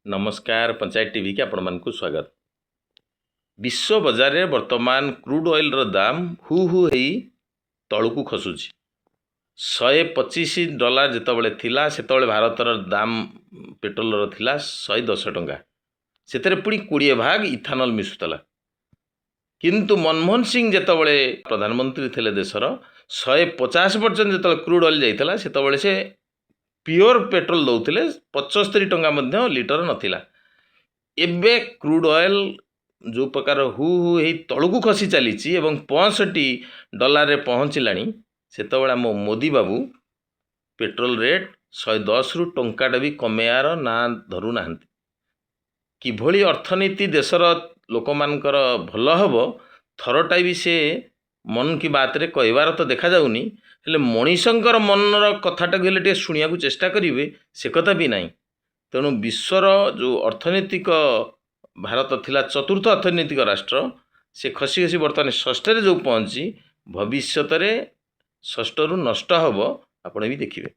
ନମସ୍କାର, ପଞ୍ଚାୟତ ଟିଭିକି ଆପଣମାନଙ୍କୁ ସ୍ୱାଗତ। ବିଶ୍ୱ ବଜାରରେ ବର୍ତ୍ତମାନ କ୍ରୁଡ୍ ଅଏଲ୍ର ଦାମ ହୁ ହୁ ହେଇ ତଳକୁ ଖସୁଛି। 125 ଡଲାର ଯେତେବେଳେ ଥିଲା, ସେତେବେଳେ ଭାରତର ଦାମ ପେଟ୍ରୋଲର ଥିଲା 110 ଟଙ୍କା। ସେଥିରେ ପୁଣି 20 ଭାଗ ଇଥାନଲ ମିଶୁଥିଲା। କିନ୍ତୁ ମନମୋହନ ସିଂ ଯେତେବେଳେ ପ୍ରଧାନମନ୍ତ୍ରୀ ଥିଲେ ଦେଶର, 150 ପର୍ଯ୍ୟନ୍ତ ଯେତେବେଳେ କ୍ରୁଡ୍ ଅଏଲ୍ ଯାଇଥିଲା, ସେତେବେଳେ ସେ ପିଓର ପେଟ୍ରୋଲ ଦେଉଥିଲେ, 75 ଟଙ୍କା ମଧ୍ୟ ଲିଟର ନଥିଲା। ଏବେ କ୍ରୁଡ୍ ଅଏଲ୍ ଯେଉଁ ପ୍ରକାର ହୁ ହୁ ହେଇ ତଳକୁ ଖସି ଚାଲିଛି ଏବଂ 65 ଡଲାରରେ ପହଞ୍ଚିଲାଣି, ସେତେବେଳେ ଆମ ମୋଦି ବାବୁ ପେଟ୍ରୋଲ ରେଟ୍ 110ରୁ ଟଙ୍କାଟା ବି କମେଇବାର ନାଁ ଧରୁନାହାନ୍ତି। କିଭଳି ଅର୍ଥନୀତି ଦେଶର ଲୋକମାନଙ୍କର ଭଲ ହେବ, ଥରଟା ବି ସେ ମନ୍ କି ବାତରେ କହିବାର ତ ଦେଖାଯାଉନି। ହେଲେ ମଣିଷଙ୍କର ମନର କଥାଟାକୁ ହେଲେ ଟିକେ ଶୁଣିବାକୁ ଚେଷ୍ଟା କରିବେ, ସେ କଥା ବି ନାହିଁ। ତେଣୁ ବିଶ୍ୱର ଯେଉଁ ଅର୍ଥନୈତିକ ଭାରତ ଥିଲା ଚତୁର୍ଥ ଅର୍ଥନୈତିକ ରାଷ୍ଟ୍ର, ସେ ଖସି ଖସି ବର୍ତ୍ତମାନ ଷଷ୍ଠରେ ଯେଉଁ ପହଞ୍ଚି, ଭବିଷ୍ୟତରେ ଷଷ୍ଠରୁ ନଷ୍ଟ ହେବ, ଆପଣ ବି ଦେଖିବେ।